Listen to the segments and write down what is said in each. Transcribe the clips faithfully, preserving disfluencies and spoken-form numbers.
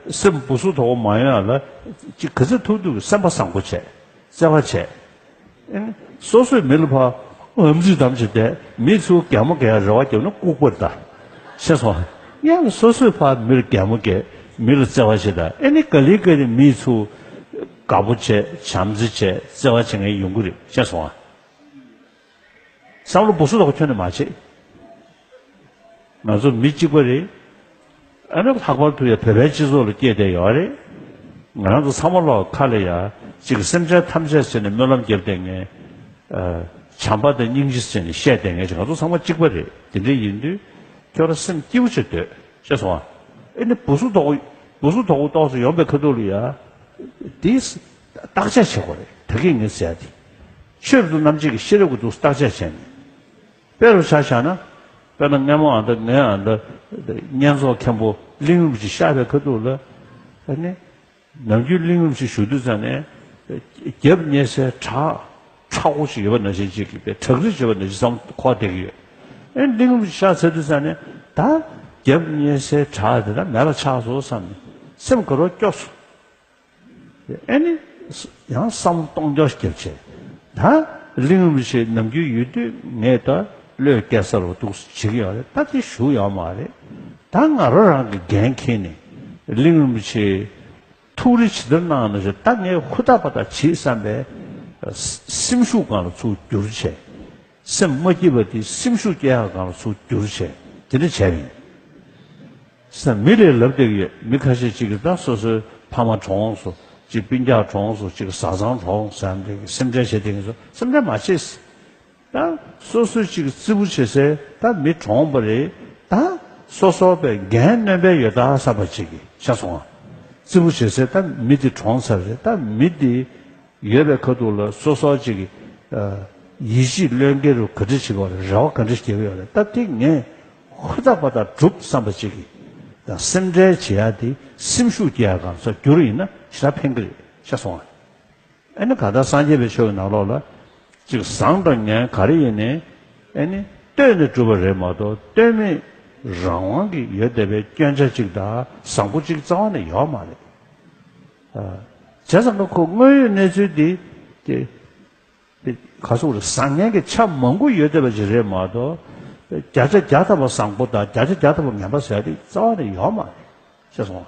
སེམས་སྦུ་སུ་དོག་པོ་མ་ཡོང་ཡ་ལ་ཅིག་ག་ཚོད་ཐུབ་ཐུབ་ཀྱི་སེམས་པ་བཟང་པོ་བྱས། བརྩེ་བ་བྱས། ཨེ་ནི་སོ་སོས་མི་ལ་ཕར་ཧམ་ཚིག་གཏམ་བྱས་བསྡད། མི་ཚུར་གད་མོ་བགད་ཡ་རེ་བ་བརྒྱབ་ན་ལྐུགས་པ་རེད་ད། ཤེས་སོང་། ཡང་སོ་སོས་ཕར་མི་ལ་གད་མོ་བགད། མི་ལ་བརྩེ་བ་བྱེད་ད། ཨེ་ནི་ག་ལེ་ག་ལེ་མི་ཚུར་དགའ་པོ་བྱས། བྱམས་བརྩེ་བྱས། བརྩེ་བ་བྱེད་མཁན་ཡོང་གི་རེད། ཤེས་སོང་ཨ། བསམ་བློ་སྦུ་སུ་དོག་པོ་ཁྱོན་ནས་མ་བྱེད། ང་ཚོ་མི་གཅིག་པ་རེད། ཨ་ནི་ལྷག་པར་དུ་ཡང་བོད་པའི་སྤྱི་ཚོགས་ལ་སྐྱེས་བསྡད་ཡོད་རེད། ང་རང་ཚོ་ཚང་མ་ལོག་ཁ་ལ་ཡ་གཅིག་སེམས་ཅན་ཐམས་ཅད་བྱས་ནས་སྨོན་ལམ་བརྒྱབ་བསྡད་མཁན། ཨ། བྱམས་པ་དང་སྙིང་རྗེ་བྱས་ནས་བཤད་བསྡད་མཁན་ཅིག་ང་ཚོ་ཚང་མ་གཅིག་པ་རེད། དེ་འདྲ་ཡིན་དུས་ཁྱོད་རང་སེམས་སྐྱིད་པོ་བྱེད་སྡོད། ཤེས་སོང་ཨ། ཨེ་ནི་སྦུ་སུ་དོག་པོ་སྦུ་སུ་དོག་པོ་ཏོག་ཙམ་ཡོང་པའི་ཁ་ཐུག་ལ་ཡ། དེ་བརྟག་དཔྱད་བྱེད་དགོས་རེད། ད་གིན་ངས་ཟེར་ཡ་དེ། ཆོས་རབ་ཏུ་རྣམ་འབྱེད་ཀྱི་ཤེས་རབ་ཀྱི་འདུག་བརྟག་དཔྱད་བྱས་ནས། དཔེ་རུ་ཆ་བཞག་ན། དཔེར་ན་སྔ་མོ་ཨ་མདའ་ངའི་ཨ་མདའ་བསྙེན་རྫོགས་མཁན་པོ་གླིང་རིན་པོ་ཆེ་གཤེགས་པའི་ཁ་ཐུག་ལ། ཨ་ནི། ནམ་རྒྱུན་གླིང་རིན་པོ་ཆེ་བཞུགས་དུས་ཙམ་ནས། རྒྱབ་བསྙེན་སའི་བྲག་ཁྲ་བོ་ཞིག་ཡོད་པ་ནང་བཞིན་ཅིག་གི་བྲག་རི་ཡོད་པ་ནང་བཞིན་བསམ་འཁོར་བསྡད་ཀྱི་ཡོད། ཨེ་གླིང་རིན་པོ་ཆེ་གཤེགས་ཚར་དུས་ཙམ་ནས་ད་རྒྱབ་བསྙེན་སའི་བྲག་དེ་ད་མེ་ལ་ཆགས་སོང་བསམ་ནས་སེམས་དགའ་རབ་སྐྱོ་སོང་། ཨེ་ནི། ཡང་བསམ་བློ་གཏོང་རྒྱུ་ཞིག་བརྒྱབ་བྱས། ད་གླིང་རིན་པོ་ཆེ་ནམ་རྒྱུན་ཡོད་དུས་ངས་ད་བློས་བཀལ་ས་རུ་འདུག་བྱེད་ཀྱི་ཡོད་རེད། ད་དེ་བཞུགས་ཡོད་མ་རེད། ད་ང་རང་རང་གི་འགན་འཁྱེར་ནས་གླིང་རིན་པོ་ཆེ་ཐུགས་རེ་ཇི་ལྟར་གནང་ན་ཞེས་ད་ངས་ཧུར་ཐག་པ་ད་བྱེད་བསམ་པའི་སེམས་ཤུགས་སྒང་ལ་ཚུར་བསྒྱུར་བྱས། སེམས་མ་སྐྱིད་པ་དེ་སེམས་ཤུགས་སྐྱེ་ཡག་སྒང་ལ་ཚུར་བསྒྱུར་བྱས་དེ་འདྲ་བྱས་ཡིན། ས་མི་ལས་ལབ་བསྡད་ཀྱི་ཡོད། མི་ཁ་ཤས་ཅིག་གིས་ད་སོ་སོའི་ཕ་མ་གྲོངས་སོང་། ཅིག་སྤུན་ཀྱག་གྲོངས་སོང་། ཅིག་བཟའ་ཚང་གྲོངས་སོང་ཟེར་ཡ་འདྲ་གི་སེམས་ཁྲལ་བྱེད་བསྡད་ཀྱི་སོང་། སེམས་ཁྲལ་མ་བྱེད། ད་སོ་སོའི་ཅིག་རྩིས་པོ་བྱེད་སའི་ད་མི་གྲོངས་པ་རེད། ད་སོ་སོ་པའི་འགན་གནོན་པའི་ཡོད་ད་བསམ་པ་ཅིག་གིས་ཤ་སོང་བ། རྩིས་པོ་བྱེད་སའི་ད་མི་དེ་གྲོངས་ཚར་རེད། ད་མི་དེ་ཡོད་པའི་ཁ་ཐུག་ལ་སོ་སོ་ཅིག་གིས་ཡིད་ཆེས་བློས་འགེལ་རུ་ག་འདྲ་བྱེད་དགོས་རེད། རེ་བ་ག་འདྲ་བྱེད་ཀྱི་ཡོད་རེད། ད་དེ་ངས་ཧུར་ཐག་པ་དང་སྒྲུབ་བསམ་པ་ཅིག་གིས་ད་སེམས་ཁྲལ་བྱེད་ཡ་དེ་སེམས་ཤུགས་སྐྱེ་ཡ་གང་ས་བསྒྱུར་ཡིན་ན་ཞེ་དྲག་ཕན་གི་རེད་ཤ་སོང་བ། ཨ་ནི་ག་ད་སངས་རྒྱས་པའི་ཆོས་ཀྱི་ནང་ལོགས་ལ་ཅིག་བཟང་དང་ངན་ག་རེ་ཡིན་ནའི་ཨ་ནི་ལྟོས་ནས་གྲུབ་པ་རེད་མ་གཏོགས་ལྟོས་མེད་རང་དབང་གིས་ཡོད་བསྡད་པའི་སྐྱོན་ཆ་ཅིག་དང་བཟང་པོ་ཅིག་རྩ་བ་ནས་ཡོད་མ་རེད། བྱས་ཙང་ཁོ་དངོས་ཡོད་གནས་ཚུལ་འདི་དེ་དེ་ག་སོག་རེད། བཟང་ངན་གྱི་ཆ་མང་པོ་ཡོད་བསྡད་པ་ཅིག་རེད་མ་གཏོགས་བརྒྱ་ཆ་བརྒྱ་ཐམ་པ་བཟང་པོ་དང་བརྒྱ་ཆ་བརྒྱ་ཐམ་པ་ངན་པ་ཟེར་ཡ་དེ་རྩ་བ་ནས་ཡོད་མ་རེད། ཤེས་སོང་།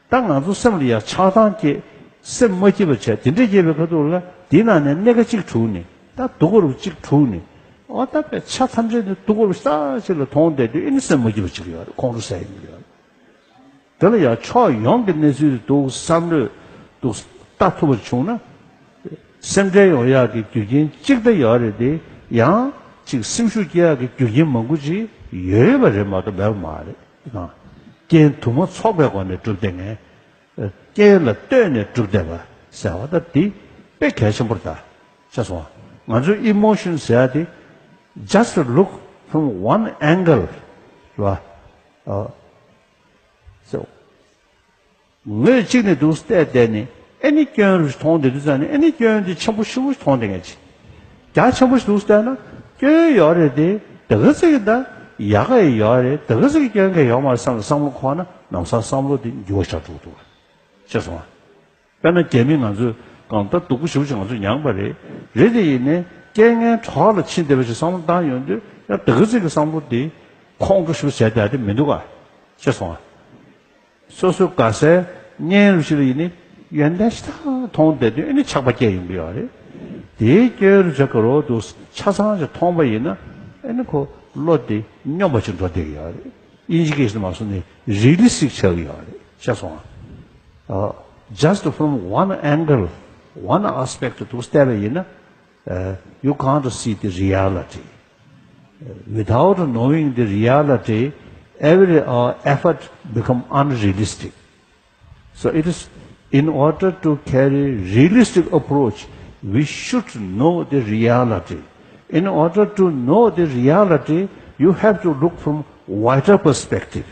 ད་ང་ཚོ་སེམས་ལ་ཡ་ཆགས་སྡང་སྐྱེས། སེམས་མ་སྐྱིད་པ་བྱས། དེ་འདྲ་སྐྱེས་པའི་ཁ་ཐུག་ལ་དེའི་ནང་ནས་སྣེ་ཁ་གཅིག་དྲུག་ནས་ད་སྡུག་གོ་རུ་གཅིག་དྲུག་ནས་འོ་ད་པའི་ཆ་ཐམས་ཅད་ནི་སྡུག་གོ་རུ་ས་ཞིག་ལ་མཐོང་བསྡད་དུས་ཨེ་ནི་སེམས་མ་སྐྱིད་པ་ཅིག་ཡོད་རེད། ཁོང་ཁྲོ་ཟ་ཡི་ཡོད་རེད། དེ་ལ་ཡ་ཕྱོགས་ཡོངས་ཀྱི་གནས་ཚུལ་དེ་འདུག་བསམ་བློས་འདུག་ལྟ་ཐུབ་པ་བྱུང་ན། སེམས་ཁྲལ་ཡོང་ཡག་གི་རྒྱུ་རྐྱེན་གཅིག་ད་ཡོད་རེད་དེ། ཡང་ཅིག་སེམས་ཤུགས་སྐྱེ་ཡག་གི་རྒྱུ་རྐྱེན་མང་པོ་ཅིག་ཡོད་པ་རེད་མ་གཏོགས་མེད་པ་མ་རེད། རྐྱེན་དུ་མ་ཚོགས་པའི་སྒོ་ནས་གྲུབ་བསྡད་མཁན། རྐྱེན་ལ་ལྟོས་ནས་གྲུབ་བསྡད་པ་ཟེར་བ་ད་འདི་དཔེ་གལ་ཆེན་པོ་རེད་ད། ཤེས་སོང་བ། ང་ཚོའི་emotion ཟེར་ཡ་དེ་just look from one angle རེད་བ། ཨ། So ངོས་གཅིག་ནས་འདུག་བལྟས་བསྡད་ནས་ཨེ་ནི་སྐྱོན་རུ་མཐོང་བསྡད་དུས་ཙང་ནས་ཨེ་ནི་སྐྱོན་དེ་ཆེན་པོ་ཞེ་པོ་ཞིག་མཐོང་བསྡད་མཁན་ཅིག་རྒྱ་ཆེན་པོ་ཞིག་འདུག་བལྟས་ན་སྐྱོན་ཡོད་རེད་དེ། དེ་ག་ཚོད་ཀྱི་ད་ཡག་ག་ཡི་ཡོད་རེད། དེ་ག་ཚོད་ཀྱི་སྐྱོན་ག་ཡོད་མ་རེད་བསམ་ལ་བསམ་བློ་འཁོར་ན་ལམ་སང་བསམ་བློ་དེ་འགྱུར་བ་ཆགས་འགྲོ་གི་འདུག་ཤེས་སོང་ང་། དཔེར་ན་རྒྱ་མི་ང་ཚོས་གང་ལྟར་སྡུག་པོ་ཞེ་པོ་ཅིག་ང་ཚོས་མྱངས་པ་རེད། རེད་དེ་ཡིན་ནའི་རྐྱེན་ངན་གྲོགས་ལ་ཕྱིན་བསྡད་པ་ཞིག་བསམ་བློ་བཏང་ཡོང་དུས་ཡང་དེ་ག་ཚོད་ཀྱི་བསམ་བློ་དེ་ཁོང་ཁྲོ་ཞེ་པོ་བྱས་བསྡད་དེ་མི་འདུག་ག་ཤེས་སོང་ང་། སོ་སོའི་དགའ་སའི་གཉེན་རུ་ཞིག་ལ་ཡིན་ནའི་ཡོན་ཏན་ཞེ་དྲག་མཐོང་བསྡད་དུས་ཨེ་ནི་ཆགས་པ་སྐྱེ་ཡོང་གི་ཡོད་རེད། དེའི་སྐྱོན་རུ་ཆ་ག་རོ་འདུག་ཆ་ཚང་ཞིག་མཐོང་པ་ཡིན་ན་ཨེ་ནི་ཁོ་བློ་དེ་སྙོམས་པ་ཞིག་འགྲོ་བསྡད་ཀྱི་ཡོད་རེད། དབྱིན་ཇི་སྐད་ཞིག་མ་སོང་ནས་རི་ལི་སི་ཊིག་ཆགས་ཀྱི་ཡོད་རེད། ཤེས་སོང་ང་། Uh, just from one angle, one aspect དུ་བལྟས་པ་ཡིན་ན། Uh, you can't see the reality. Uh, without knowing the reality, every uh, effort become unrealistic. So it is in order to carry realistic approach, we should know the reality. In order to know the reality, you have to look from wider perspective.